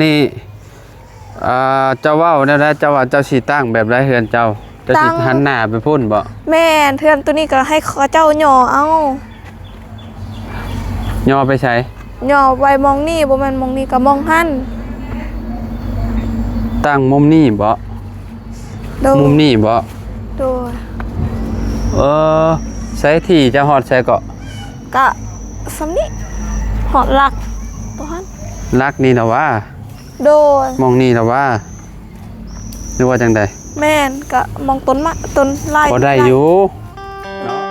ນີ້ ອ່າ ເຈົ້າເວົ້າແນວໃດ? ເຈົ້າວ່າເຈົ້າຊິຕັ້ງແບບໃດເຮືອນເຈົ້າ? ເຈົ້າຊິ ຕັ້ງ ຫັນໜ້າໄປພຸ້ນບໍ? ແມ່ນ, ເຮືອນໂຕນີ້ກໍໃຫ້ເຂົາເຈົ້າຍໍເອົາ. ຍໍໄປໃສ? ຍໍໄວ້ໝ່ອງນີ້, ບໍ່ແມ່ນໝ່ອງນີ້ກໍໝ່ອງຫັ້ນ. ຕັ້ງມຸມນີ້ບໍ? ໂດຍ. ມຸມນີ້ບໍ? ໂດຍ. ເອີ ໃສທີ່ຈະຮອດໃສເກາະ? ກະສ່ຳນີ້ ຮອດຫຼັກໂຕຫັ້ນ. ຫຼັກນີ້ນະຫວາ? ໂດຍ. ໝ່ອງນີ້ລະຫວາ ຫຼືວ່າຈັ່ງໃດ? ແມ່ນ, ກະໝ່ອງຕົ້ນມະ ຕົ້ນລາຍ ພໍໄດ້ຢູ່ເນາະ.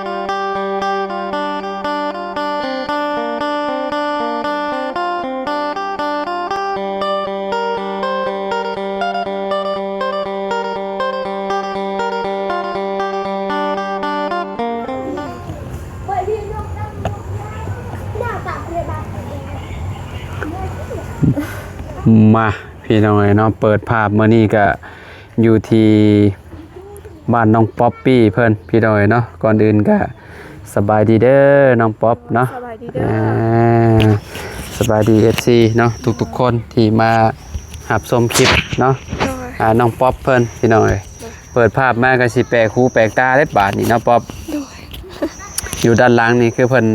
ມາ ພີ່ນ້ອງເອີຍເນາະ, ເປີດພາບມື້ນີ້ກະຢູ່ທີ່ບ້ານນ້ອງປັອບປີ້ເພິ່ນ ພີ່ນ້ອງເອີຍເນາະ. ກ່ອນອື່ນກະສະບາຍດີເດີນ້ອງປັອບເນາະ. ສະບາຍດີເດີ. ອ່າ ສະບາຍດີ ເອັຟຊີ ເນາະ ທຸກໆຄົນທີ່ມາຮັບຊົມຄລິບເນາະ. ໂດຍ. ອ່າ ນ້ອງປັອບເພິ່ນ ພີ່ນ້ອງເອີຍ. ໂດຍ. ເປີດພາບມາກໍຊິແປກຫູແປກຕາເດ້ບາດນີ້ເນາະ ປັອບ. ໂດຍ. ຢູ່ດ້ານຫຼັງນີ້ຄືເພິ່ນ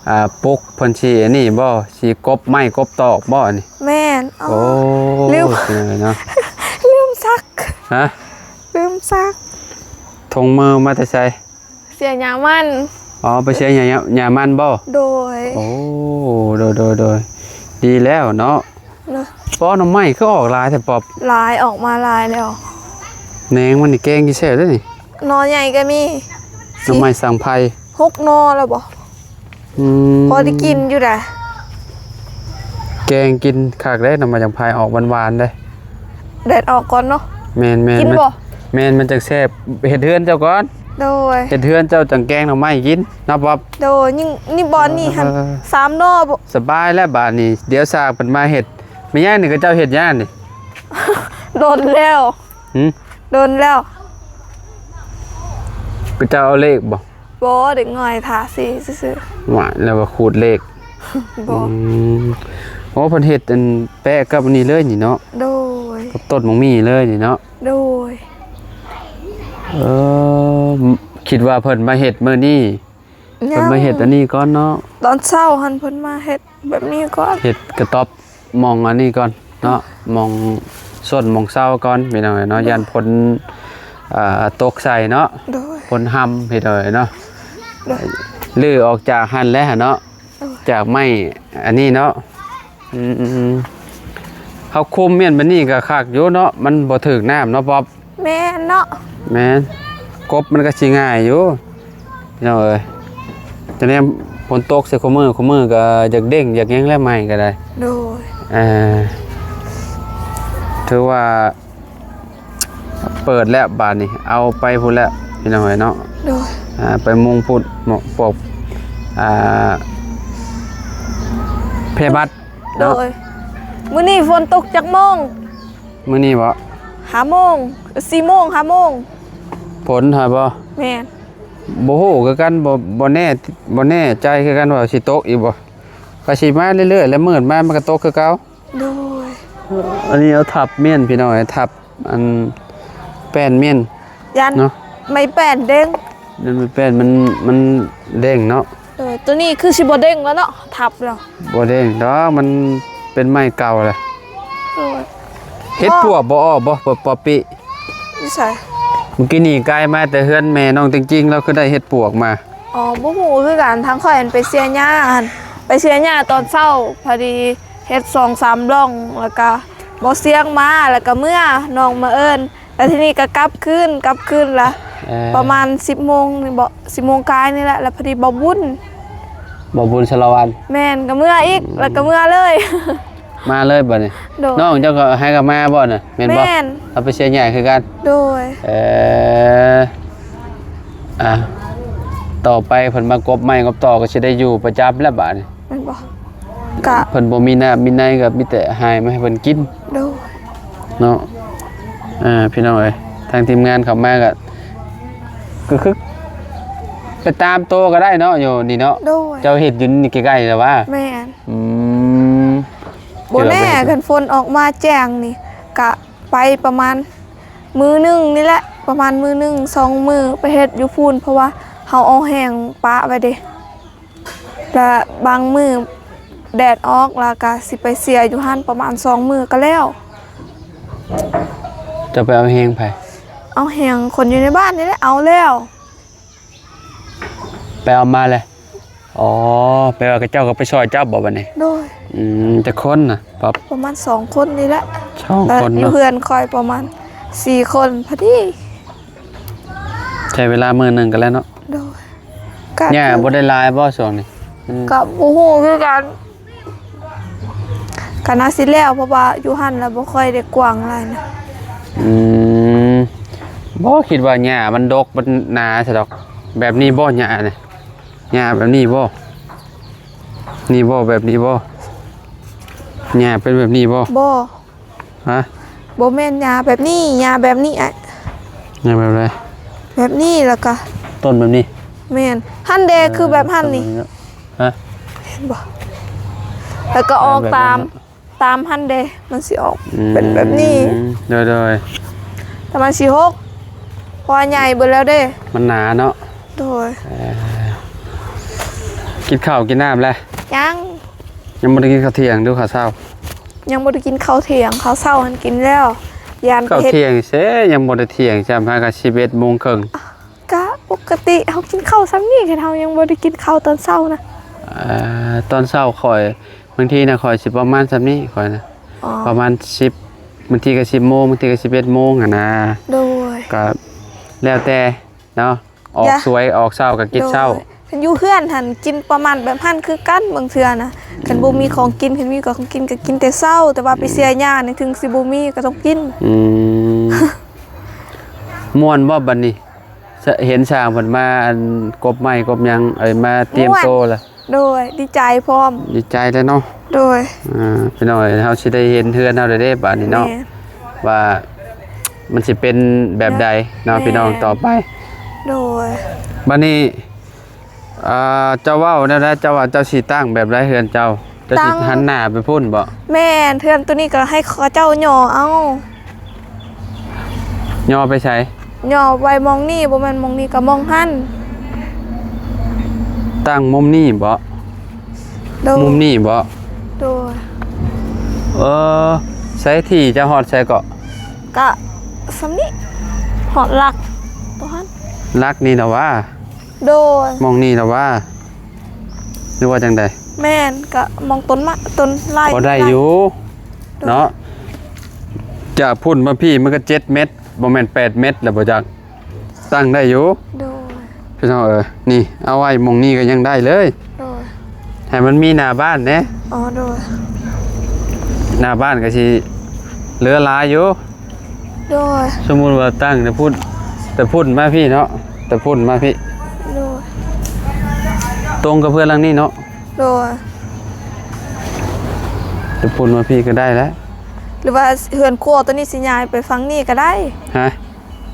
ອ່າ ປຸກ ເພິ່ນຊິອັນນີ້ບໍ່? ຊິກົບໄມ້ກົບຕອກບໍ່ອັນນີ້? ແມ່ນ. ໂອ້ ລືມ ເນາະ ລືມຊັກ. ຮະ? ລືມຊັກ. ຖົງມືມາແຕ່ໃສ? ເສຍຫຍ້າມັນ. ອໍ ໄປເສຍຫຍ້າ ຫຍ້າມັນບໍ່? ໂດຍ. ໂອ້ ໂດຍ ໂດຍ ໂດຍ ດີແລ້ວເນາະ. ໂດຍ. ປໍ ໜໍ່ໄມ້ຄືອອກຫຼາຍແທ້ປອບ? ຫຼາຍ ອອກມາຫຼາຍແລ້ວ. ແໜງມັນນີ້ແກງກິນແຊບເດ້ນີ້. ໜໍ່ໃຫຍ່ກໍມີ. ໜໍ່ໄມ້ສັງໄພ ຫົກໜໍ່ແລ້ວບໍ? ອືມ ພໍໄດ້ກິນຢູ່ໃດ໋. ແກງກິນຄັກເດ້ ໜໍ່ໄມ້ສັງໄພ ອອກຫວານໆເດ້. ແດດອອກກ່ອນເນາະ. ແມ່ນໆ ກິນບໍ່? ແມ່ນ ມັນຈັ່ງແຊບ. ເຮັດເຮືອນເຈົ້າກ່ອນ. ໂດຍ. ເຮັດເຮືອນເຈົ້າຈັ່ງແກງໜໍ່ໄມ້ກິນເນາະ ປັອບ. ໂດຍ. ນີ້ ນີ້ບ່ອນນີ້ຫັ້ນ ເອີ ສາມໜໍ່. ສະບາຍແລ້ວບາດນີ້ ດຽວສາກເພິ່ນມາເຮັດ. ແມ່ນຫຍັງນີ້ ເຂົາເຈົ້າເຮັດຫຍັງນີ້? ດົນແລ້ວ. ຫື? ດົນແລ້ວ. ເຂົາເຈົ້າເອົາເລກບໍ່? ບໍ່ ເດັກນ້ອຍທາສີຊື່ໆ. ຫວາຍ ແລ້ວວ່າຂູດເລກ. ບໍ່. ອືມ ໂອ້ ເພິ່ນເຮັດອັນແປະກັບອັນນີ້ເລີຍນີ້ເນາະ. ໂດຍ. ກັບຕົ້ນໝາກໝີ່ເລີຍນີ້ເນາະ. ໂດຍ. ເອີ ຄິດວ່າເພິ່ນມາເຮັດມື້ນີ້. ຍັງ. ເພິ່ນມາເຮັດອັນນີ້ກ່ອນເນາະ. ຕອນເຊົ້າຫັ້ນເພິ່ນມາເຮັດແບບນີ້ກ່ອນ. ເຮັດກະຕ໊ອບ ໝ່ອງອັນນີ້ກ່ອນເນາະ ໝ່ອງສົ້ນໝ່ອງເຊົາກ່ອນ ພີ່ນ້ອງເນາະ. ໂດຍ. ຢ້ານຝົນ ເອີ ຕົກໃສ່ເນາະ. ໂດຍ. ຝົນຮຳ ພີ່ນ້ອງເນາະ. ໂດຍ. ຮື້ອອກຈາກຫັ້ນແຫຼະເນາະ. ໂດຍ. ຈາກໄມ້ອັນນີ້ເນາະ. ອືມ ເຮົາຄຸມມ້ຽນແບບນີ້ກໍຄັກຢູ່ເນາະ ມັນບໍ່ຖືກນ້ຳເນາະ ປັອບ. ແມ່ນເນາະ. ແມ່ນ ກົບມັນກໍຊິງ່າຍຢູ່ ພີ່ນ້ອງເອີຍ. ຈະແນມຝົນຕົກໃສ່ຄູ່ມື້ ຄູ່ມື້ກໍຢາກເດ້ງຢາກຫຍັງແລ້ວ ໄມ້ກໍໄດ້. ໂດຍ. ເອີ ຖືວ່າເປີດແລ້ວບາດນີ້ ເອົາໄປພຸ້ນແລ້ວ ພີ່ນ້ອງເອີຍເນາະ. ໂດຍ. ອ່າ ໄປມຸງພຸ້ນ ໝອກປອກ ອ່າ ແພບັດເນາະ. ໂດຍ. ມື້ນີ້ຝົນຕົກຈັກໂມງ? ມື້ນີ້ບໍ? ຫ້າໂມງ ສີ່ໂມງ ຫ້າໂມງ. ຝົນຫັ້ນບໍ? ແມ່ນ. ບໍ່ຮູ້ຄືກັນ ບໍ່ ບໍ່ແນ່ ບໍ່ແນ່ໃຈຄືກັນວ່າຊິຕົກອີກບໍ່. ກໍຊິມາເລື້ອຍໆ ແລ້ວມືດມາມັນກໍຕົກຄືເກົ່າ. ໂດຍ. ອັນນີ້ເອົາທັບມ້ຽນ ພີ່ນ້ອງ ທັບອັນແປ້ນມ້ຽນ. ຢ້ານ ເນາະ ໄມ້ແປ້ນເດ້ງ. ນັ້ນມັນແປ້ນ ມັນ ມັນເດ້ງເນາະ. ເອີ ໂຕນີ້ຄືຊິບໍ່ເດ້ງແລ້ວເນາະ ທັບແລ້ວ. ບໍ່ເດ້ງດອກ ມັນເປັນໄມ້ເກົ່າແລ້ວ. ໂດຍ. ເຫັດປວກບໍ່ອອກບໍ່ ປອບ ປອບປີ້? ຢູ່ໃສ? ມື້ກີ້ນີ້ກາຍມາແຕ່ເຮືອນແມ່ນ້ອງຕິງຈິງ ລາວຄືໄດ້ເຫັດປວກມາ. ອໍ ບໍ່ຮູ້ຄືກັນ ທາງຂ້ອຍຫັ້ນໄປເສຍຫຍ້າຫັ້ນ ໄປເສຍຫຍ້າຕອນເຊົ້າ ພໍດີເຮັດສອງສາມລ່ອງ ແລ້ວກະບໍ່ສຽງມາ ແລ້ວກະເມືອ ນ້ອງມາເອີ້ນ. ແລ້ວທີນີ້ກໍກັບຄືນ ກັບຄືນລະ ເອີ ປະມານສິບໂມງນີ້ບໍ ສິບໂມງກາຍນີ້ແຫຼະ ແລ້ວພໍດີບ່າວບຸນ ບ່າວບຸນສາລະວັນ. ແມ່ນ ກໍເມືອອີກ ອືມ ແລ້ວກໍເມືອເລີຍ ມາເລີຍບັດນີ້. ໂດຍ. ນ້ອງເຈົ້າກໍໃຫ້ກັບມາບໍ່ນະ ແມ່ນບໍ່? ແມ່ນ. ເຮົາໄປເຊຍໃຫຍ່ຄືກັນ. ໂດຍ. ເອີ ອ່າ ຕໍ່ໄປເພິ່ນມາກົບໄມ້ກົບຕອກກໍຊິໄດ້ຢູ່ປະຈຳແລ້ວບາດນີ້. ແມ່ນບໍ່? ກະ ເພິ່ນບໍ່ມີນ້ຳມີໃນ ກໍມີແຕ່ຫາຍມາໃຫ້ເພິ່ນກິນ. ໂດຍ. ເນາະ ອ່າ ພີ່ນ້ອງເອີຍ ທາງທີມງານເຂົ້າມາກໍ ກໍຄືໄປຕາມໂຕກໍໄດ້ເນາະ ຢູ່ນີ້ເນາະ. ໂດຍ. ເຈົ້າເຮັດຢູ່ນີ້ໃກ້ໆແລ້ວຫວາ? ແມ່ນ. ອືມ ບໍ່ແນ່ ຄືວ່າໄປເຮັດຢູ່ ຄັນຝົນອອກມາແຈ້ງນີ້ ກະໄປປະມານມື້ໜຶ່ງນີ້ແຫຼະ ປະມານມື້ໜຶ່ງສອງມື້ ໄປເຮັດຢູ່ພຸ້ນ ເພາະວ່າເຮົາເອົາແຫ້ງປະໄວ້ເດ້ ລະບາງມື້ແດດອອກ ລະກະຊິໄປເສຍຢູ່ຫັ້ນປະມານສອງມື້ກະແລ້ວ. ເຈົ້າໄປເອົາແຫ້ງໃຜ? ເອົາແຫ້ງຄົນຢູ່ໃນບ້ານນີ້ແຫຼະ ເອົາແລ້ວ. ໄປເອົາມາແຫຼະ. ອໍ ແປວ່າເຂົາເຈົ້າກໍໄປຊ່ອຍເຈົ້າບໍບັດນີ້? ໂດຍ. ອືມ ຈັກຄົນນະ? ປະ ປະມານສອງຄົນນີ້ແຫຼະ. ສອງຄົນເນາະ. ຢູ່ເຮືອນຂ້ອຍປະມານສີ່ຄົນພໍດີ. ໃຊ້ເວລາມື້ໜຶ່ງກໍແລ້ວເນາະ. ໂດຍ. ຫຍ້າບໍ່ໄດ້ຫຼາຍບໍ່ຊ່ວງນີ້? ອືມ ກໍບໍ່ຮູ້ຄືກັນ. ກໍໜ້າຊິແລ້ວ ເພາະວ່າຢູ່ຫັ້ນລະບໍ່ຄ່ອຍໄດ້ກວ້າງຫຼາຍນະ. ອືມ ບໍ່ ຄິດວ່າຫຍ້າມັນດົກ ມັນໜາຊະດອກ. ແບບນີ້ບໍ່ຫຍ້ານີ້? ຫຍ້າແບບນີ້ບໍ່? ນີ້ບໍ່? ແບບນີ້ບໍ່? ຫຍ້າເປັນແບບນີ້ບໍ່? ບໍ່. ຮະ? ບໍ່ແມ່ນຫຍ້າແບບນີ້ ຫຍ້າແບບນີ້ອ້າຍ. ຫຍ້າແບບໃດ? ແບບນີ້ ແລ້ວກໍຕົ້ນແບບນີ້. ແມ່ນ. ຫັ້ນເດ ເອີ ຄືແບບຫັ້ນນີ້. ຮະ? ເຫັນບໍ່? ແລ້ວກໍອອກຕາມ ແບບນັ້ນເນາະ. ຕາມຫັ້ນເດ ມັນຊິອອກ ອືມ ເປັນແບບນີ້. ໂດຍໆ. ແຕ່ມັນຊິຫົກ ເພາະວ່າໃຫຍ່ເບິດແລ້ວເດ້. ມັນໜາເນາະ. ໂດຍ. ເອີ ກິນເຂົ້າກິນນ້ຳແລ້ວ? ຍັງ. ຍັງບໍ່ໄດ້ກິນເຂົ້າທ່ຽງ ຫຼືເຂົ້າເຊົ້າ? ຍັງບໍ່ໄດ້ກິນເຂົ້າທ່ຽງ. ເຂົ້າເຊົ້າຫັ້ນກິນແລ້ວ. ຢ້ານ ເຂົ້າທ່ຽງເຊ ຍັງບໍ່ໄດ້ທ່ຽງຊ້ຳ ຫາກະສິບເອັດໂມງເຄິ່ງ. ກະປົກກະຕິເຮົາກິນເຂົ້າຊ່ຳນີ້ ຄັນເຮົາຍັງບໍ່ໄດ້ກິນເຂົ້າຕອນເຊົ້ານະ. ເອີ ຕອນເຊົ້າຂ້ອຍ ບາງທີນະ ຂ້ອຍຊິປະມານຊ່ຳນີ້ ຂ້ອຍນະ. ອໍ ປະມານສິບ ບາງທີກໍສິບໂມງ ບາງທີກໍສິບເອັດໂມງຫັ້ນນະ. ໂດຍ. ກໍແລ້ວແຕ່ເນາະ ອອກສວຍອອກເຊົ້າກໍກິນເຊົ້າ. ໂດຍ. ຄັນຢູ່ເຮືອນຫັ້ນກິນປະມານແບບຫັ້ນຄືກັນ ບາງເທື່ອນະ. ອືມ. ຄັນບໍ່ມີຂອງກິນ ຄັນມີຂອງກິນກໍກິນແຕ່ເຊົ້າ ແຕ່ວ່າໄປເສຍຫຍ້ານີ້ ອືມ ເຖິງຊິບໍ່ມີກໍຕ້ອງກິນ. ອືມ. ມ່ວນບໍ່ບັດນີ້? ສະ ເຫັນຊ່າງເພິ່ນມາ ອັນ ກົບໄມ້ກົບຫຍັງ ເອີຍ ມາຕຽມໂຕລະ. ໂດຍ ດີໃຈພ້ອມ. ດີໃຈແລ້ວເນາະ. ໂດຍ. ອ່າ ພີ່ນ້ອງເອີຍ ເຮົາຊິໄດ້ເຫັນເຮືອນເຮົາແລ້ວເດ້ບາດນີ້ເນາະ. ແມ່ນ. ວ່າມັນຊິເປັນແບບໃດເນາະ. ແມ່ນ. ພີ່ນ້ອງ ຕໍ່ໄປ. ໂດຍ. ບາດນີ້ ອ່າ ເຈົ້າເວົ້າແນວໃດ? ເຈົ້າວ່າເຈົ້າຊິຕັ້ງແບບໃດເຮືອນເຈົ້າ? ເຈົ້າຊິ ຕັ້ງ ຫັນໜ້າໄປພຸ້ນບໍ່? ແມ່ນ. ເຮືອນໂຕນີ້ກໍໃຫ້ເຂົາເຈົ້າຍໍເອົາ. ຍໍໄປໃສ? ຍໍໄວ້ໝ່ອງນີ້ ບໍ່ແມ່ນໝ່ອງນີ້ກໍໝ່ອງຫັ້ນ. ຕັ້ງມຸມນີ້ບໍ? ໂດຍ. ມຸມນີ້ບໍ? ໂດຍ. ເອີ ໃສທີ່ຈະຮອດໃສເກາະ? ກະສ່ຳນີ້ ຮອດຫຼັກໂຕຫັ້ນ. ຫຼັກນີ້ນະຫວາ? ໂດຍ. ໝ່ອງນີ້ລະຫວາ ຫຼືວ່າຈັ່ງໃດ? ແມ່ນ ກະໝ່ອງຕົ້ນມະ ຕົ້ນໄລ. ພໍໄດ້ຢູ່ ໂດຍ ເນາະ. ຈາກພຸ້ນມາພີ້ມັນກໍເຈັດເມັດ ບໍ່ແມ່ນແປດເມັດແລ້ວບໍ່ຈັກ ຕັ້ງໄດ້ຢູ່. ໂດຍ. ພີ່ນ້ອງເອີຍ ນີ້ ເອົາໄວ້ໝ່ອງນີ້ກໍຍັງໄດ້ເລີຍ. ໂດຍ. ໃຫ້ມັນມີໜ້າບ້ານແດ່. ອໍ ໂດຍ. ໜ້າບ້ານກໍຊິເຫຼືອຫຼາຍຢູ່. ໂດຍ. ສົມມຸດວ່າຕັ້ງແຕ່ພຸ້ນ ແຕ່ພຸ້ນມາພີ້ເນາະ ແຕ່ພຸ້ນມາພີ້. ໂດຍ. ຕົງກັບເຮືອນຫຼັງນີ້ເນາະ. ໂດຍ. ແຕ່ພຸ້ນມາພີ້ກໍໄດ້ແລ້ວ ຫຼືວ່າເຮືອນຄົວໂຕນີ້ຊິຍ້າຍໄປຝັ່ງນີ້ກໍໄດ້. ຮະ?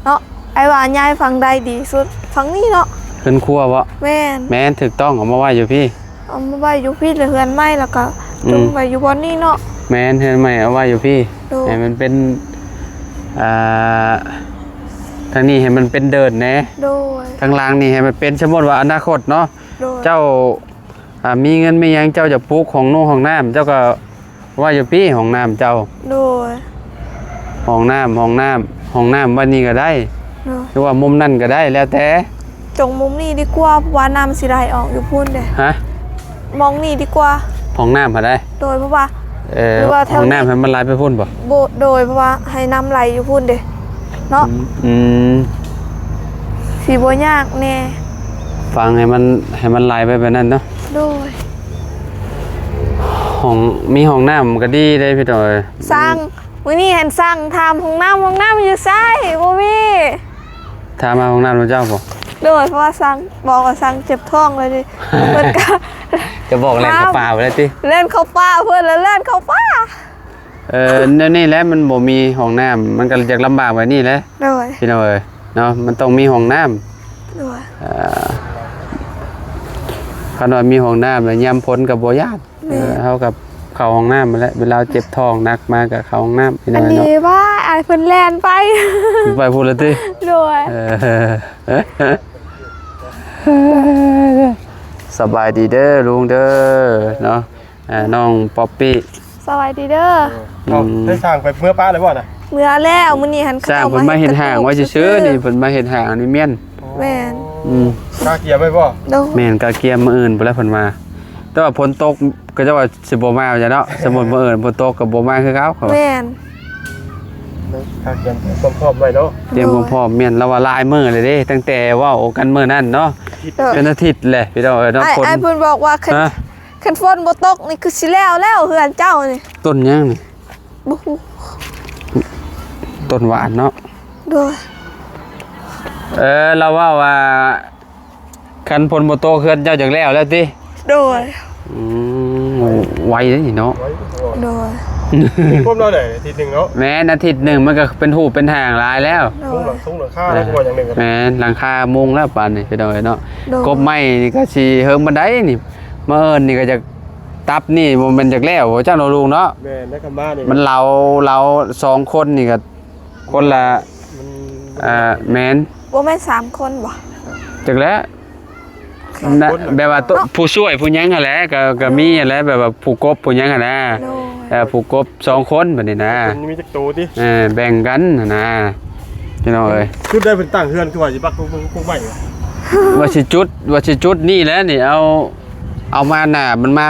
ເນາະ ອ້າຍວ່າຍ້າຍຝັ່ງໃດດີສຸດ? ຝັ່ງນີ້ເນາະ. ເຮືອນຄົວບໍ? ແມ່ນ. ແມ່ນ ຖືກຕ້ອງ ເອົາມາໄວ້ຢູ່ພີ້. ເອົາມາໄວ້ຢູ່ພີ້ ແລ້ວເຮືອນໃໝ່ ແລ້ວກໍ ອືມ ຈົ່ງໄວ້ຢູ່ບ່ອນນີ້ເນາະ. ແມ່ນ ເຮືອນໃໝ່ເອົາໄວ້ຢູ່ພີ້. ໂດຍ. ໃຫ້ມັນເປັນ ອ່າ ທາງນີ້ໃຫ້ມັນເປັນເດີ່ນແດ່. ໂດຍ. ທາງຫຼັງນີ້ໃຫ້ມັນເປັນ ສົມມຸດວ່າອະນາຄົດເນາະ. ໂດຍ. ເຈົ້າ ອ່າ ມີເງິນມີຫຍັງ ເຈົ້າຈະປູກຫ້ອງນຸງຫ້ອງນ້ຳ ເຈົ້າກໍ ໄວ້ຢູ່ພີ້ຫ້ອງນ້ຳເຈົ້າ. ໂດຍ. ຫ້ອງນ້ຳ ຫ້ອງນ້ຳ ຫ້ອງນ້ຳໄວ້ນີ້ກໍໄດ້. ໂດຍ. ຫຼືວ່າມຸມນັ້ນກໍໄດ້ ແລ້ວແຕ່. ຈົ່ງມຸມນີ້ດີກວ່າ ເພາະວ່ານ້ຳຊິໄຫຼອອກຢູ່ພຸ້ນເດ້. ຮະ? ໝ່ອງນີ້ດີກວ່າ. ຫ້ອງນ້ຳຫັ້ນໃດ? ໂດຍ. ເພາະວ່າ ເອີ ຫຼືວ່າແຖວ ຫ້ອງນ້ຳໃຫ້ມັນໄຫຼໄປພຸ້ນບໍ? ໂດຍ. ເພາະວ່າໃຫ້ນ້ຳໄຫຼຢູ່ພຸ້ນເດ້ເນາະ. ອືມ ອືມ ຊິບໍ່ຍາກແດ່. ຝັງໃຫ້ມັນ ໃຫ້ມັນໄຫຼໄປແບບນັ້ນເນາະ. ໂດຍ. ຫ້ອງ ມີຫ້ອງນ້ຳກໍດີເດ້ພີ່ນ້ອງເອີຍ. ຊ່າງ ມື້ນີ້ຫັ້ນຊ່າງຖາມຫ້ອງນ້ຳ ຫ້ອງນ້ຳຢູ່ໃສ? ບໍ່ມີ. ຖາມຫາຫ້ອງນ້ຳນຳເຈົ້າບໍ? ໂດຍ. ເພາະວ່າຊ່າງບອກວ່າຊ່າງເຈັບທ້ອງແລ້ວເດ້ ເພິ່ນກໍ ຈະບອກແລ່ນເຂົ້າປ່າໄປເລີຍຕິ? ແລ່ນເຂົ້າປ່າ ເພິ່ນລະແລ່ນເຂົ້າປ່າ. ເອີ ແນວນີ້ແຫຼະ ມັນບໍ່ມີຫ້ອງນ້ຳ ມັນກໍຢາກລຳບາກແບບນີ້ແຫຼະ. ໂດຍ. ພີ່ນ້ອງເອີຍເນາະ ມັນຕ້ອງມີຫ້ອງນ້ຳ. ໂດຍ. ເອີ ຄັນວ່າມີຫ້ອງນ້ຳແລ້ວ ຍາມຝົນກໍບໍ່ຢ້ານ. ແມ່ນ. ເອີ ເຮົາກໍ ເຂົ້າຫ້ອງນ້ຳຫັ້ນແຫຼະ ເວລາເຈັບທ້ອງໜັກມາກໍເຂົ້າຫ້ອງນ້ຳ ພີ່ນ້ອງເອີຍເນາະ. ອັນນີ້ວ່າອ້າຍເພິ່ນແລ່ນໄປ ໄປພຸ້ນລະຕິ? ໂດຍ ເອີ ສະບາຍດີເດີລຸງເດີເນາະ. ອ່າ ນ້ອງປັອບປີ້ ສະບາຍດີເດີ. ເອີ ເອົາ ອືມ ໄດ້ສ້າງໄປເມືອປ້າແລ້ວບໍ່ນະ? ເມືອແລ້ວ ມື້ນີ້ຫັ້ນ ສ້າງເພິ່ນມາເຮັດຫ້າງໄວ້ຊື່ໆນີ້ ເພິ່ນມາເຮັດຫ້າງອະລິເມນ. ແມ່ນ ອືມ ກະກຽມໄວ້ບໍ່? ໂດຍ ແມ່ນ ກະກຽມມື້ອື່ນພຸ້ນແຫຼະເພິ່ນວ່າ ແຕ່ວ່າຝົນຕົກ ເຂົາເຈົ້າວ່າຊິບໍ່ມາວ່າຊັ້ນເນາະ. ສົມມຸດມື້ອື່ນຝົນຕົກກໍບໍ່ມາຄືເກົ່າ ເຂົາວ່າ ແມ່ນ ກະກຽມຄວາມພ້ອມໄວ້ເນາະ. ກຽມຄວາມພ້ອມ ໂດຍ ແມ່ນ ລາວວ່າຫຼາຍມື້ແລ້ວເດ້ ຕັ້ງແຕ່ເວົ້າກັນມື້ນັ້ນເນາະ. ເປັນອາທິດແຫຼະ ພີ່ນ້ອງເອີຍເນາະ. ອ້າຍ ຝົນ ອ້າຍເພິ່ນບອກວ່າ ຄັນ ຮະ? ຄັນຝົນບໍ່ຕົກນີ້ຄືຊິແລ້ວແລ້ວເຮືອນເຈົ້ານີ້. ຕົ້ນຫຍັງນີ້? ບໍ່ຮູ້ ຕົ້ນຫວານເນາະ. ໂດຍ ເອີ ລາວເວົ້າວ່າ ຄັນຝົນບໍ່ຕົກເຮືອນເຈົ້າຈັກແລ້ວແລ້ວຕິ? ໂດຍ ອືມ ໄວເດ້ນີ້ເນາະ. ໂດຍ ຄົບແລ້ວໄດ໋ອາທິດໜຶ່ງເນາະ. ແມ່ນ ອາທິດໜຶ່ງມັນກໍເປັນຮູບເປັນຮ່າງຫຼາຍແລ້ວ. ໂດຍ ມຸງຫຼັງ ມຸງຫຼັງຄາແລ້ວກໍວ່າຢ່າງໜຶ່ງ. ແມ່ນ ຫຼັງຄາມຸງແລ້ວປານນີ້ ພີ່ນ້ອງເອີຍເນາະ. ໂດຍ ກົບໄມ້ນີ້ກໍຊິເຫິງປານໃດນີ້ ມາເອີ້ນນີ້ກໍຈະ ຕັບນີ້ບໍ່ແມ່ນຢາກແລ້ວບໍ່ຈັກເນາະລຸງເນາະ. ແມ່ນ ໄດ້ຄຳມານີ້ ມັນເລົາ ເລົາສອງຄົນນີ້ກໍຄົນລະ ມັນ ອ່າ ແມ່ນ ບໍ່ແມ່ນສາມຄົນບໍ່? ຈັກແຫຼະ ສາມຄົນ ນະ ແບບວ່າ ເນາະ ຜູ້ຊ່ວຍຜູ້ຫຍັງຫັ້ນແຫຼະ ກໍ ກໍມີຫັ້ນແຫຼະ ແບບວ່າຜູ້ກົບຜູ້ຫຍັງຫັ້ນນະ. ໂດຍ ເອີ ຜູ້ກົບສອງຄົນບັດນີ້ນະ. ມັນມີຈັກໂຕຕິ? ເອີ ແບ່ງກັນຫັ້ນນະ ພີ່ນ້ອງເອີຍ. ຈຸດໃດເພິ່ນຕັ້ງເຮືອນ ຄືວ່າຊິປັກ ປຸກ ປຸກໄມ້ ວ່າຊິຈຸດ ວ່າຊິຈຸດນີ້ແຫຼະນີ້ ເອົາ ເອົາມາໜ້າ ມັນມາ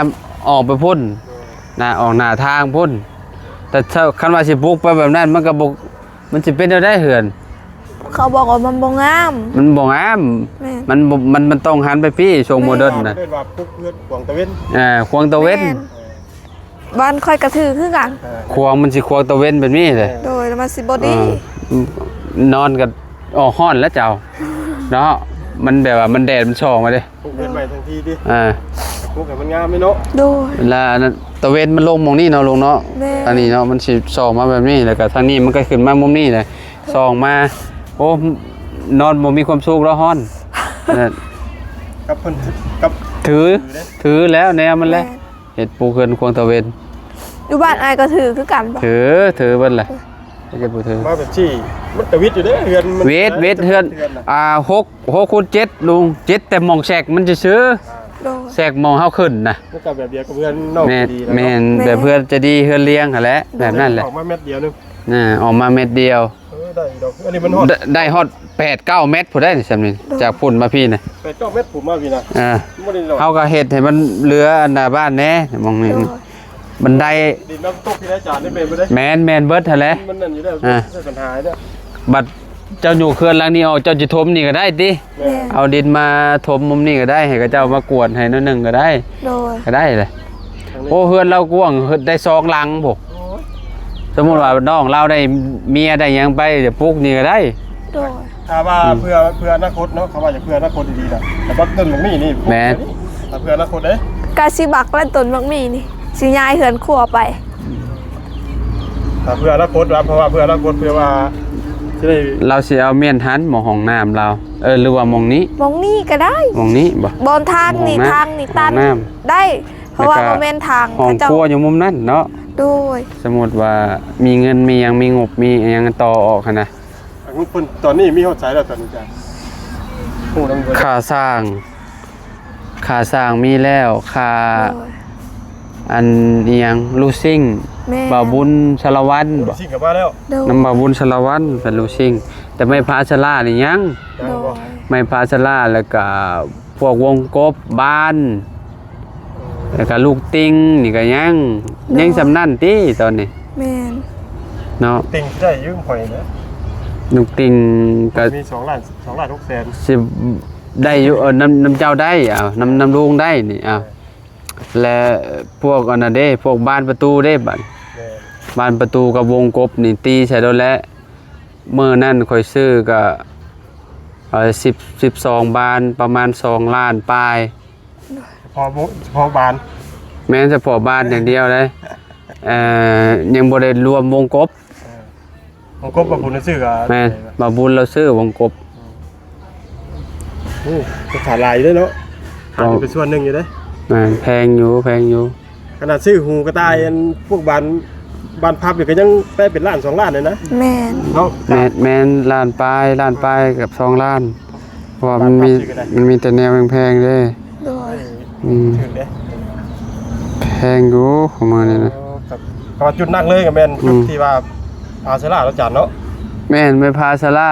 ອອກໄປພຸ້ນ ໜ້າ ອອກໜ້າທາງພຸ້ນ. ແຕ່ຖ້າ ຄັນວ່າຊິປຸກໄປແບບນັ້ນ ມັນກໍບໍ່ ມັນຊິເປັນແນວໃດເຮືອນ? ເຂົາບອກວ່າມັນບໍ່ງາມ. ມັນບໍ່ງາມ. ແມ່ນ ມັນບໍ່ ມັນ ມັນຕ້ອງຫັນໄປພີ້ ຊ່ວງໂມເດີນນະ. ເອີ້ນວ່າປຸກເຮືອນຂວາງຕາເວັນ. ເອີ ຂວາງຕາເວັນ. ແມ່ນ ບ້ານຂ້ອຍກໍຖືກຄືກັນ. ເອີ ຂວາງ ມັນຊິຂວາງຕາເວັນແບບນີ້ເດ້. ໂດຍ ແລ້ວມັນຊິບໍ່ດີ. ເອີ ນອນກໍ ອໍ ຮ້ອນແລ້ວເຈົ້າເນາະ. ມັນແບບວ່າມັນແດດມັນສ່ອງມາເດ້. ປຸກເຮືອນໃໝ່ທັງທີຕິ? ອ່າ ປຸກໃຫ້ມັນງາມເນາະ. ໂດຍ ລະອັນນັ້ນ ຕາເວັນມັນລົງໝ່ອງນີ້ເນາະ ລຸງເນາະ. ແມ່ນ ທາງນີ້ເນາະ ມັນຊິສ່ອງມາແບບນີ້ ແລ້ວກໍທາງນີ້ມັນກໍຂຶ້ນມາມຸມນີ້ແຫຼະ ສ່ອງມາ. ໂອ້ ນອນບໍ່ມີຄວາມສຸກດອກ ຮ້ອນ. ກັບເພິ່ນ ກັບ ຖື ຖືແລ້ວແນວມັນແຫຼະ. ແມ່ນ ເຮັດປູກເຮືອນຂວາງຕາເວັນ. ຢູ່ບ້ານອ້າຍກໍຖືຄືກັນບໍ່? ຖື ຖືເບິດແຫຼະ. ເອີ ຈະບໍ່ຖື ມາແບບຊີ້ ມັນກະວິດຢູ່ເດ້ເຮືອນ. ມັນ ວິດ ວິດເຮືອນ ເຮືອນນະ ອ່າ ຫົກ ຫົກຄູນເຈັດ ລຸງ ເຈັດແຕ່ໝ່ອງແຊກມັນຊື່ໆ. ໂດຍ ແຊກໝ່ອງເຮົາຂຶ້ນນະ ມັນກໍແບບດຽວກັບເຮືອນນອກ. ແມ່ນ ທີ່ດີແລ້ວເນາະ. ແມ່ນ ແບບເຮືອນຈະດີ ເຮືອນລຽງຫັ້ນແຫຼະ ແບບນັ້ນແຫຼະ. ອອກມາແມັດດຽວໜຶ່ງ ນະ ອອກມາແມັດດຽວ. ເອີ ໄດ້ຢູ່ດອກ ອັນນີ້ມັນຮອດ ໄດ້ ໄດ້ຮອດແປດເກົ້າແມັດພຸ້ນໄດ໋ ຊ່ຳນີ້. ໂດຍ ຈາກພຸ້ນມາພີ້ນະ ແປດເກົ້າແມັດ ພຸ້ນມາພີ້ນະ. ອ່າ ເຮົາກໍເຮັດໃຫ້ມັນເຫຼືອອັນໜ້າບ້ານແດ່ ໝ່ອງນີ້. ໂດຍ ບັນໄດ ດິນນ້ຳຕົກທີ່ອາຈານໄດ້ແມ່ນບໍ່ໄດ້? ແມ່ນ ແມ່ນເບິດຫັ້ນແຫຼະ. ມັນນັ້ນຢູ່ແລ້ວ ອ່າ ໃສ່ບັນຫາແລ້ວ. ບັດເຈົ້າຍົກເຮືອນຫຼັງນີ້ອອກ ເຈົ້າຊິຖົມນີ້ກໍໄດ້ຕິ? ແມ່ນ ແມ່ນ ເອົາດິນມາຖົມມຸມນີ້ກໍໄດ້ ໃຫ້ເຂົາເຈົ້າມາກວດໃຫ້ໜ້ອຍໜຶ່ງກໍໄດ້. ໂດຍ ກໍໄດ້ແຫຼະ. ໂອ້ ເຮືອນລາວກວ້າງ ເຮັດໄດ້ສອງຫຼັງພຸ້ນ. ໂອ້ຍ ສົມມຸດວ່ານ້ອງລາວໄດ້ເມຍໄດ້ຫຍັງໄປ ຈະປູກນີ້ກໍໄດ້. ໂດຍ ຖ້າວ່າ ອືມ ເພື່ອ ເພື່ອອະນາຄົດເນາະ ເຂົາວ່າຈະເພື່ອອະນາຄົດດີໆນະ ແຕ່ບັກຕົ້ນບັກໝີ່ນີ້ ແມ່ນ ຖ້າເພື່ອອະນາຄົດເດ້ ກະຊິບັກແລ້ວຕົ້ນບັກໝີ່ນີ້ ຊິຍ້າຍເຮືອນຄົວໄປ. ຖ້າເພື່ອອະນາຄົດລະ ເພາະວ່າເພື່ອອະນາຄົດ ເພື່ອວ່າຊິໄດ້ ລາວຊິເອົາແມ່ນຫັ້ນໝ່ອງຫ້ອງນ້ຳລາວ ເອີ ຫຼືວ່າໝ່ອງນີ້? ໝ່ອງນີ້ກໍໄດ້ ໝ່ອງນີ້ບໍ່? ບ່ອນທາງນີ້ ຫ້ອງນ້ຳ ທາງນີ້ຕັນ ຫ້ອງນ້ຳ ໄດ້ ເພາະວ່າບໍ່ແມ່ນທາງ ຫ້ອງຄົວຢູ່ມຸມນັ້ນເນາະ. ໂດຍ ສົມມຸດວ່າມີເງິນມີຫຍັງ ມີງົບມີຫຍັງຕໍ່ອອກຫັ້ນນະ. ອາ ເພິ່ນຕອນນີ້ມີຮອດໃສແລ້ວຕອນນີ້ຈ້ະ? ຮູ້ນຳເພິ່ນ ຄ່າສ້າງ ຄ່າສ້າງມີແລ້ວ ຄ່າ ໂດຍ ອັນອີ່ຫຍັງ ລູຊິງ ແມ່ນ ບ່າວບຸນສາລະວັນ ໂອ້ ລູຊິງກໍມາແລ້ວ. ໂດຍ ນຳບ່າວບຸນສາລະວັນເປັນລູຊິງ ແຕ່ໄມ້ພາຊາລານີ້ຍັງ. ຍັງບໍ່? ໂດຍ ໄມ້ພາຊາລາ ແລ້ວກະພວກວົງກົບ ບານ ແລ້ວກະລູກຕິ່ງນີ້ກໍຍັງ ໂດຍ ຍັງສ່ຳນັ້ນຕິຕອນນີ້? ແມ່ນ ເນາະ ຕິ່ງຊິໄດ້ຢືມຂ້ອຍນະ ລູກຕິ່ງກໍມີສອງລ້ານ ສອງລ້ານຫົກແສນ ຊິໄດ້ຢູ່. ເອີ ນຳ ນຳເຈົ້າໄດ້ ເອົາ ນຳ ນຳລຸງໄດ້ນີ້ ເອົາ. ແລະ ພວກອັນນັ້ນເດ້ ພວກບານປະຕູເດ້ ບານ ແມ່ນ ບານປະຕູກັບວົງກົບນີ້ ຕີໃສ່ໂລດແຫຼະ. ມື້ນັ້ນຂ້ອຍຊື້ກໍ ເອີ ສິບ ສິບສອງບານ ປະມານສອງລ້ານປາຍ. ສະເພາະ ສະເພາະບານ? ແມ່ນ ສະເພາະບານຢ່າງດຽວເດ້. ເອີ ຍັງບໍ່ໄດ້ລວມວົງກົບ. ເອີ ວົງກົບ ບ່າວບຸນຊື້ກໍ ແມ່ນ ບ່າວບຸນລາວຊື້ວົງກົບ. ໂອ້ ກໍຂາຍຫຼາຍຢູ່ເດ້ເນາະ ຂາຍເປັນສ່ວນໜຶ່ງຢູ່ເດ້. ແມ່ນ ແພງຢູ່ ແພງຢູ່. ຂະໜາດຊື້ຫູກະຕ່າຍ ອັນພວກບ້ານ ບ້ານພັບນີ້ກໍຍັງແປເປັນລ້ານສອງລ້ານເລີຍນະ. ແມ່ນ ເນາະ ແມ່ນ ແມ່ນ ລ້ານປາຍ ລ້ານປາຍເກືອບສອງລ້ານ ເພາະວ່າມັນມີ ບ້ານພັບຊື້ກໍໄດ້ ມັນມີແຕ່ແນວແພງໆເດ້. ໂດຍ ອືມ ຖືກເດ້ ແພງຢູ່ຂອງມັນນີ້ນະ. ໂອ້ ຄັບ ເພາະວ່າຈຸດໜັກເລີຍກໍແມ່ນ ອືມ ຈຸດທີ່ວ່າພາເຊລາເນາະ ອາຈານເນາະ. ແມ່ນ ໄມ້ພາເຊລາ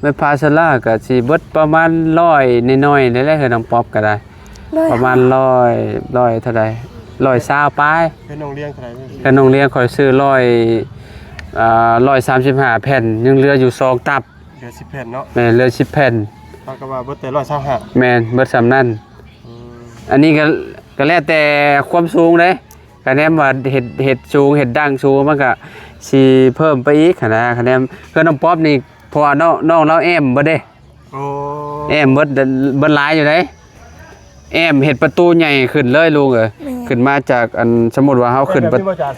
ໄມ້ພາເຊລາກໍຊິເບິດປະມານຮ້ອຍໜ້ອຍໆນີ້ແຫຼະ ເຮືອນນ້ອງປັອບກໍໄດ້ ປະມານຮ້ອຍ ຮ້ອຍເທົ່າໃດ ຮ້ອຍຊາວປາຍ. ເຮືອນນ້ອງລຽງເທົ່າໃດ? ເຮືອນນ້ອງລຽງຂ້ອຍຊື້ຮ້ອຍ ອ່າ ຮ້ອຍສາມສິບຫ້າແຜ່ນ ຍັງເຫຼືອຢູ່ສອງຕັບ. ເຫຼືອສິບແຜ່ນເນາະ. ແມ່ນ ເຫຼືອສິບແຜ່ນ. ເທົ່າກັບວ່າເບິດແຕ່ຮ້ອຍຊາວຫ້າ. ແມ່ນ ເບິດສ່ຳນັ້ນ. ອືມ ອັນນີ້ກໍ ກໍແລ້ວແຕ່ຄວາມສູງເດ້. ຄະແນນວ່າເຮັດ ເຮັດສູງ ເຮັດດັ້ງສູງ ມັນກະຊິເພີ່ມໄປອີກຫັ້ນນະ. ຄະແນນເຮືອນນ້ອງປັອບນີ້ ເພາະວ່ານ້ອງ ນ້ອງລາວແອ້ມເບິດເດ້. ໂອ້ ແອ້ມເບິດ ເບິດຫຼາຍຢູ່ເດ້. ແອ້ມເຮັດປະຕູໃຫຍ່ຂຶ້ນເລີຍລຸງເອີຍ. ແມ່ນ ຂຶ້ນມາຈາກ ອັນ ສົມມຸດວ່າເຮົາຂຶ້ນ ແບບນີ້ບໍ່ ອາຈານ?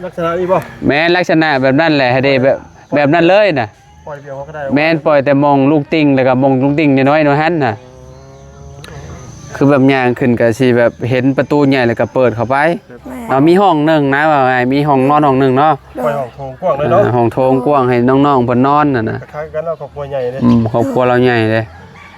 ລັກສະນະນີ້ບໍ່? ແມ່ນ ລັກສະນະແບບນັ້ນແຫຼະ ໃຫ້ໄດ້ແບບ ແບບນັ້ນເລີຍນະ. ປ່ອຍດຽວເຮົາກໍໄດ້ ແມ່ນ ປ່ອຍແຕ່ມອງລູກຕິ່ງ ແລ້ວກໍມອງລູກຕິ່ງນ້ອຍໆນັ້ນນະ. ຄືແບບຍ່າງຂຶ້ນກໍຊິແບບເຫັນປະຕູໃຫຍ່ ແລ້ວກໍເປີດເຂົ້າໄປ. ແມ່ນ ເນາະ ມີຫ້ອງໜຶ່ງນະ ວ່າງ່າຍ ມີຫ້ອງນອນຫ້ອງໜຶ່ງເນາະ. ໂດຍ ປ່ອຍຫ້ອງໂຖງກວ້າງເລີຍເນາະ. ອ່າ ຫ້ອງໂຖງກວ້າງໃຫ້ນ້ອງໆເພິ່ນນອນຫັ້ນນະ. ຄ້າຍກັນເນາະ ຄອບຄົວໃຫຍ່ເດ້. ອືມ ຄອບຄົວລາວໃຫຍ່ເດ້.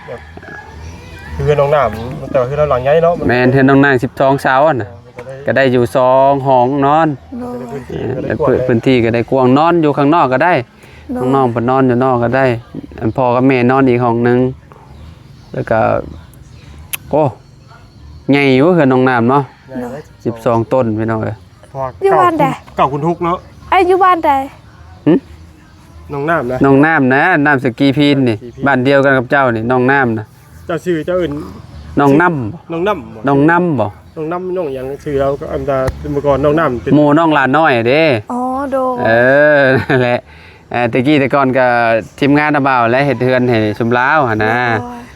ແບບເຮືອນນ້ອງນ້ຳ ແຕ່ວ່າເຮືອນລາວຫຼັງໃຫຍ່ເນາະ. ແມ່ນ ເຮືອນນ້ອງນ້ຳສິບສອງເສົາຫັ້ນນະ. ເອີ ກໍໄດ້ ກໍໄດ້ຢູ່ສອງຫ້ອງນອນ. ໂດຍ ເອີ ແລ້ວພື້ນທີ່ກໍໄດ້ກວ້າງ ແລ້ວພື້ນທີ່ກໍໄດ້ກວ້າງ ນອນຢູ່ຂ້າງນອກກໍໄດ້. ໂດຍ ນ້ອງໆເພິ່ນນອນຢູ່ນອກກໍໄດ້ ອັນພໍ່ກັບແມ່ນອນອີກຫ້ອງໜຶ່ງ. ແລ້ວກໍ ໂອ້ ໃຫຍ່ຢູ່ເຮືອນນ້ອງນ້ຳເນາະ. ໃຫຍ່ເດ້ ສິບສອງຕົ້ນພີ່ນ້ອງເອີຍ. ຢູ່ບ້ານໃດ? ເກົ້າຄູນຫົກເນາະ. ເອີ ຢູ່ບ້ານໃດ? ຫຶ? ນ້ອງນ້ຳນະ. ນ້ອງນ້ຳນະ ນ້ຳສະກີພີນນີ້ ສະກີພີນ ບ້ານດຽວກັນກັບເຈົ້ານີ້ ນ້ອງນ້ຳນະ. ເຈົ້າຊື່ເຈົ້າເອີ້ນ ນ້ອງນ້ຳ ນ້ອງນ້ຳບໍ່? ນ້ອງນ້ຳບໍ່? ນ້ອງນ້ຳ ນ້ອງຫຍັງຊື່ລາວ ອັນດາ ເມື່ອກ່ອນນ້ອງນ້ຳເປັນ ໝູ່ນ້ອງຫຼານນ້ອຍເດ້. ອໍ ໂດຍ ເອີ ນັ້ນແຫຼະ. ເອີ ແຕ່ກີ້ແຕ່ກ່ອນກໍທີມງານນະບ່າວແຫຼະ ເຮັດເຮືອນໃຫ້ຊຸມລາວຫັ້ນນະ. ໂດຍ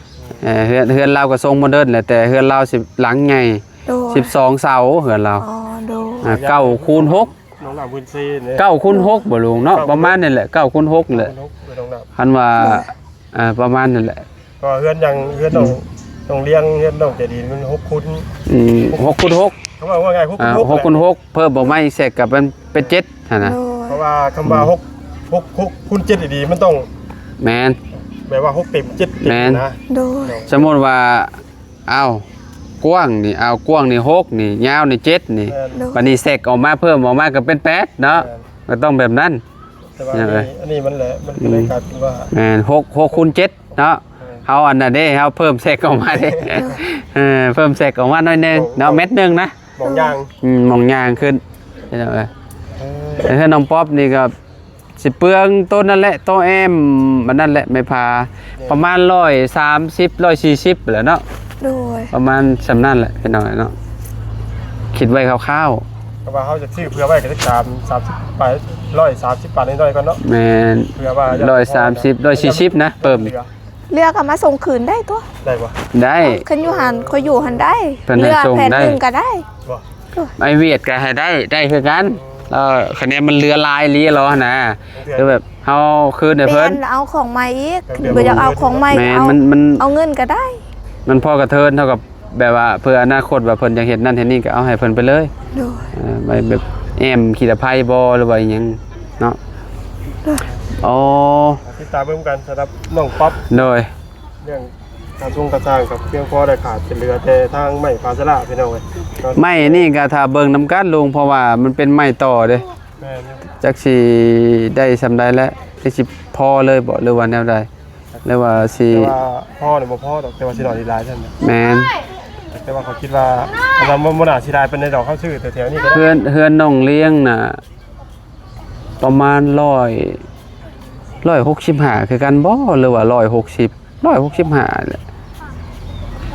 ເອີ ເຮືອນ ເຮືອນລາວກໍຊົງໂມເດີນແຫຼະ ແຕ່ເຮືອນລາວຊິຫຼັງໃຫຍ່. ໂດຍ ສິບສອງເສົາເຮືອນລາວ. ອໍ ໂດຍ ອ່າ ເກົ້າຄູນຫົກ ນ້ອງນ້ຳພື້ນເຊເດ້. ເກົ້າຄູນຫົກບໍ່ລຸງເນາະ? ເກົ້າຄູນຫົກ ປະມານນີ້ແຫຼະ ເກົ້າຄູນຫົກແຫຼະ. ໂດຍ ຄັນວ່າ ໂດຍ ອ່າ ປະມານນັ້ນແຫຼະ. ກໍເຮືອນຫຍັງ ເຮືອນນ້ອງ ອືມ ນ້ອງລຽງ ເຮືອນນ້ອງໃຈດີ ມັນຫົກຄູນ ອືມ ຫົກຄູນຫົກ. ກໍວ່າ ວ່າງ່າຍ ຫົກຄູນຫົກ ອ່າ ຫົກຄູນຫົກ ເພີ່ມອອກມາອີກແຊກກັບມັນເປັນເຈັດຫັ້ນນະ. ໂດຍ ເພາະວ່າຄຳວ່າ ອືມ ຫົກ ຫົກ ຫົກຄູນເຈັດອີ່ດີ ມັນຕ້ອງ ແມ່ນ ແບບວ່າຫົກເຕັມເຈັດເຕັມ ແມ່ນ ນະ. ໂດຍ ສົມມຸດວ່າ ອ້າວ ກວ້າງນີ້ ອ້າວ ກວ້າງນີ້ຫົກນີ້ ຍາວນີ້ເຈັດນີ້. ແມ່ນ ໂດຍ ບັດນີ້ແຊກອອກມາ ເພີ່ມອອກມາກໍເປັນແປດເນາະ. ແມ່ນ ກໍຕ້ອງແບບນັ້ນ. ແຕ່ວ່າ ເອີ ອັນນີ້ ອັນນີ້ມັນແຫຼະ ມັນກໍເລີຍ ອືມ ກາຍເປັນວ່າ ແມ່ນ ຫົກ ຫົກຄູນເຈັດເນາະ. ເອີ ເຮົາອັນນັ້ນເດ້ ເຮົາເພີ່ມແຊກອອກມາເດ້. ເອີ ເພີ່ມແຊກອອກມາໜ້ອຍໜຶ່ງເນາະ ເມັດໜຶ່ງນະ. ໝ່ອງຍ່າງ ອືມ ໝ່ອງຍ່າງຂຶ້ນ ເຫັນບໍ່ເອີຍ? ເອີ ເຮືອນນ້ອງປັອບນີ້ກໍຊິເປືອງໂຕນັ້ນແຫຼະ ໂຕແອ້ມອັນນັ້ນແຫຼະ ໄມ້ພາ ປະມານຮ້ອຍສາມສິບ ຮ້ອຍສີ່ສິບແຫຼະເນາະ. ໂດຍ ປະມານສ່ຳນັ້ນແຫຼະພີ່ນ້ອງເນາະ ຄິດໄວ້ຄ່າວໆ. ກໍວ່າເຮົາຈະຊື້ເພື່ອໄວ້ກໍຈັກສາມ ສາມສິບປາຍ ຮ້ອຍສາມສິບປາຍໜ້ອຍໆກ່ອນເນາະ. ແມ່ນ ເພື່ອວ່າ ຮ້ອຍສາມສິບ ຮ້ອຍສີ່ສິບນະ ເພີ່ມ ເຫຼືອກໍມາສົ່ງຄືນໄດ້ຕົວະ. ໄດ້ບໍ່? ໄດ້ ຄັນຢູ່ຫັ້ນ ຂ້ອຍຢູ່ຫັ້ນໄດ້ ເຫຼືອແຜ່ນໜຶ່ງກໍໄດ້. ບໍ່ ໄອ້ຫວຽດກໍໃຫ້ໄດ້ ໄດ້ຄືກັນ. ເອີ ຄະແນນມັນເຫຼືອຫຼາຍອີ່ຫຼີແລ້ວຫັ້ນນະ ຄືແບບເຮົາຄືນໃຫ້ເພິ່ນ ແມ່ນ ເອົາຂອງໃໝ່ອີກ ບໍ່ຢາກເອົາຂອງໃໝ່. ແມ່ນ ເອົາ ມັນ ມັນ ເອົາເງິນກໍໄດ້ ມັນພໍກະເທີນ ເທົ່າກັບແບບວ່າເພື່ອອະນາຄົດວ່າເພິ່ນຢາກເຮັດນັ້ນເຮັດນີ້ກໍເອົາໃຫ້ເພິ່ນໄປເລີຍ. ໂດຍ ເອີ ໄວ້ແບບແອ້ມຂີ້ຕະໄພບໍ່ ຫຼືວ່າອີ່ຫຍັງເນາະ. ໂດຍ ອໍ ຕິດຕາມເບິ່ງກັນສຳລັບນ້ອງປັອບ. ໂດຍ ເລື່ອງການຊົງການສ້າງກໍພຽງພໍໄດ້ຂາດ ເປັນເຫຼືອແຕ່ທາງໄມ້ພາສະລາພີ່ນ້ອງເອີຍ. ໄມ້ນີ້ກໍຖ້າເບິ່ງນຳກັນລຸງ ເພາະວ່າມັນເປັນໄມ້ຕໍ່ເດ້. ແມ່ນຢູ່ ຈັກຊິໄດ້ສ່ຳໃດແຫຼະ ຈັກຊິພໍເລີຍບໍ່ ຫຼືວ່າແນວໃດ ຫຼືວ່າຊິ ແຕ່ວ່າພໍນີ້ບໍ່ພໍດອກ ແຕ່ວ່າຊິໜ້ອຍຫຼາຍຊັ້ນ. ແມ່ນ ແຕ່ວ່າເຂົາຄິດວ່າ ອັນນັ້ນບໍ່ ບໍ່ໜ້າຊິຫຼາຍປານໃດດອກ ເຮົາຊື້ແຖວໆນີ້ກໍໄດ້. ເຮືອນ ເຮືອນນ້ອງລຽງນະ ປະມານຮ້ອຍ ຮ້ອຍຫົກສິບຫ້າຄືກັນບໍ່ ຫຼືວ່າຮ້ອຍຫົກສິບ ຮ້ອຍຫົກສິບຫ້າແຫຼະ.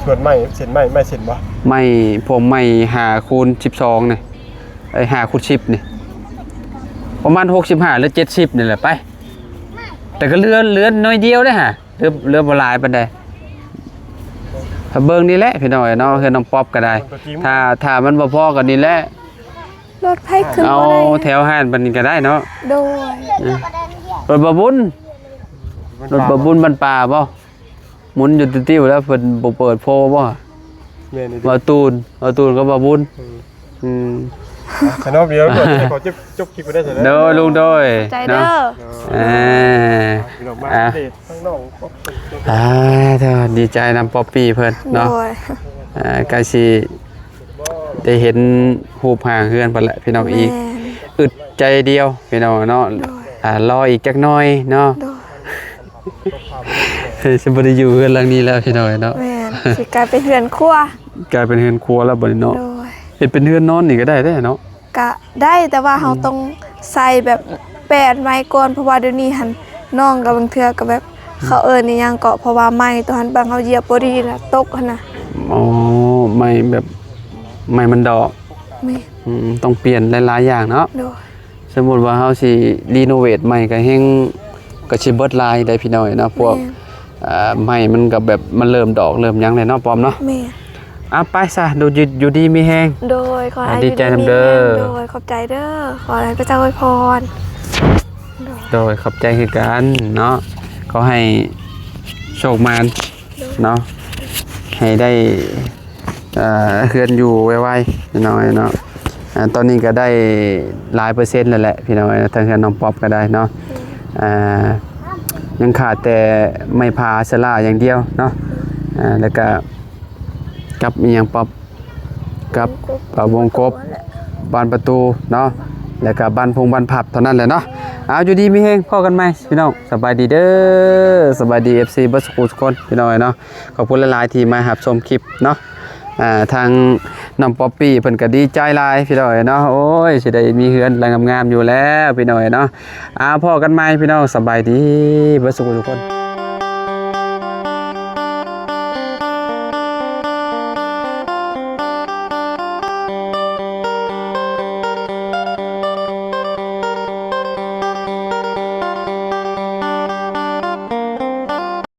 ສ່ວນໄມ້ ເສັ້ນໄມ້ ໄມ້ເສັ້ນບໍ່? ໄມ້ ພວກໄມ້ຫ້າຄູນສິບສອງນີ້ ເອີຍ ຫ້າຄູນສິບນີ້ ປະມານຫົກສິບຫ້າ ຫຼື ເຈັດສິບນີ້ແຫຼະໄປ. ແຕ່ກໍເຫຼືອ ເຫຼືອໜ້ອຍດຽວເດ້ຫາ ເຫຼືອ ເຫຼືອບໍ່ຫຼາຍປານໃດ. ຖ້າເບິ່ງນີ້ແຫຼະພີ່ນ້ອງເອີຍເນາະ ເຮືອນນ້ອງປັອບກໍໄດ້. ຖ້າ ຖ້າມັນບໍ່ພໍກໍນີ້ແຫຼະ ລົດໃຜຂຶ້ນ ເອົາ ບໍ່ໄດ້ ແຖວຮ້ານບັດນີ້ກໍໄດ້ເນາະ. ໂດຍ ເອີ ລົດບ່າວບຸນ ລົດບ່າວບຸນບ້ານປ່າບໍ່? ໝູນຢູ່ຕິວໆແລ້ວ ເພິ່ນບໍ່ເປີດໂພບໍ່? ແມ່ນ ບ່າວຕູນ ບ່າວຕູນກັບບ່າວບຸນ. ເອີ ອືມ ສະໜອບດຽວ ຂໍຈົບ ຈົບຄລິບໄປໄດ້ຊັ້ນເດີ ໂດຍ ລຸງ ໂດຍ ຂອບໃຈເດີ ເນາະ ເອີ ພີ່ນ້ອງມາ ອ່າ ອັບເດດທາງນ້ອງ ອ່າ ເດີໃຈນຳປອບປີ້ເພິ່ນເນາະ ໂດຍ ອ່າ ໃກ້ຊິໄດ້ເຫັນຮູບຮ່າງເຮືອນເພິ່ນແຫຼະ ພີ່ນ້ອງ ອີກ ແມ່ນ ອຶດໃຈດຽວ ພີ່ນ້ອງເນາະ ໂດຍ ອ່າ ລໍອີກຈັກໜ້ອຍເນາະ ໂດຍ ຊິບໍ່ໄດ້ຢູ່ເຮືອນຫຼັງນີ້ແລ້ວ ພີ່ນ້ອງເນາະ ແມ່ນ ຊິກາຍເປັນເຮືອນຄົວ ກາຍເປັນເຮືອນຄົວແລ້ວບັດນີ້ເນາະ ໂດຍ ເຮັດເປັນເຮືອນນອນນີ້ກໍໄດ້ເດ້ເນາະ ກະໄດ້ ແຕ່ວ່າເຮົາ ອືມ ຕ້ອງໃສ່ແບບແປນໄມ້ກ່ອນ ເພາະວ່າດຽວນີ້ຫັ້ນ ນ້ອງກະບາງເທື່ອກະແບບ ອືມ ເຂົາເອີ້ນອີ່ຫຍັງເກາະ ເພາະວ່າໄມ້ໂຕຫັ້ນ ບາງເຮົາຢຽບບໍ່ດີນະ ຕົກຫັ້ນນະ ອໍ ໄມ້ແບບ ໄມ້ມັນດອກ ແມ່ນ ອືມ ຕ້ອງປ່ຽນຫຼາຍໆຢ່າງເນາະ ໂດຍ ສົມມຸດວ່າເຮົາຊິຣີໂນເວດໃໝ່ກະແຮງ ກະຊິເບິດຫຼາຍໄດ໋ພີ່ນ້ອງເນາະ ພວກ ແມ່ນ ອ່າ ໄມ້ມັນກະແບບ ມັນເລີ່ມດອກເລີ່ມຫຍັງແລ້ວເນາະ ປອມເນາະ ແມ່ນ ອ່ະ ໄປຊະ ຢູ່ ຢູ່ ຢູ່ດີມີແຮງ ໂດຍ ຂໍໃຫ້ ອ່າ ດີໃຈນຳເດີ ຢູ່ດີມີແຮງ ໂດຍ ຂອບໃຈເດີ ຂໍໃຫ້ພະເຈົ້າອວຍພອນ ໂດຍ ໂດຍ ຂອບໃຈຄືກັນເນາະ ຂໍໃຫ້ໂຊກໝານ ເນາະ ໃຫ້ໄດ້ ເອີ ເຮືອນຢູ່ໄວໆ ພີ່ນ້ອງເນາະ ອ່າ ຕອນນີ້ກໍໄດ້ຫຼາຍເປີເຊັນແລ້ວແຫຼະ ພີ່ນ້ອງເອີຍ ທາງເຮືອນນ້ອງປັອບກໍໄດ້ເນາະ ອ່າ ຍັງຂາດແຕ່ໄມ້ພາສະຫຼາຢ່າງດຽວເນາະ ອ່າ ແລ້ວກໍກັບອີ່ຫຍັງປັອບ ກັບ ອ່າ ວົງກົບ ບານປະຕູເນາະ ແລ້ວກໍບານພົງບານພັບເທົ່ານັ້ນແຫຼະເນາະ ເອົາ ຢູ່ດີມີແຮງ ພໍ້ກັນໃໝ່ພີ່ນ້ອງ ສະບາຍດີເດີ ສະບາຍດີ ເອັຟຊີ ເບິດສູ່ທຸກຄົນ ພີ່ນ້ອງເອີຍເນາະ ຂອບຄຸນຫຼາຍໆທີ່ມາຮັບຊົມຄລິບເນາະ ອ່າ ທາງນ້ອງປັອບປີ້ເພິ່ນກໍດີໃຈຫຼາຍ ພີ່ນ້ອງເອີຍເນາະ ໂອ້ຍ ຊິໄດ້ມີເຮືອນຫຼັງງາມໆຢູ່ແລ້ວ ພີ່ນ້ອງເອີຍເນາະ ອ່າ ພໍ້ກັນໃໝ່ ພີ່ນ້ອງ ສະບາຍດີເບິດສູ່ທຸກຄົນ.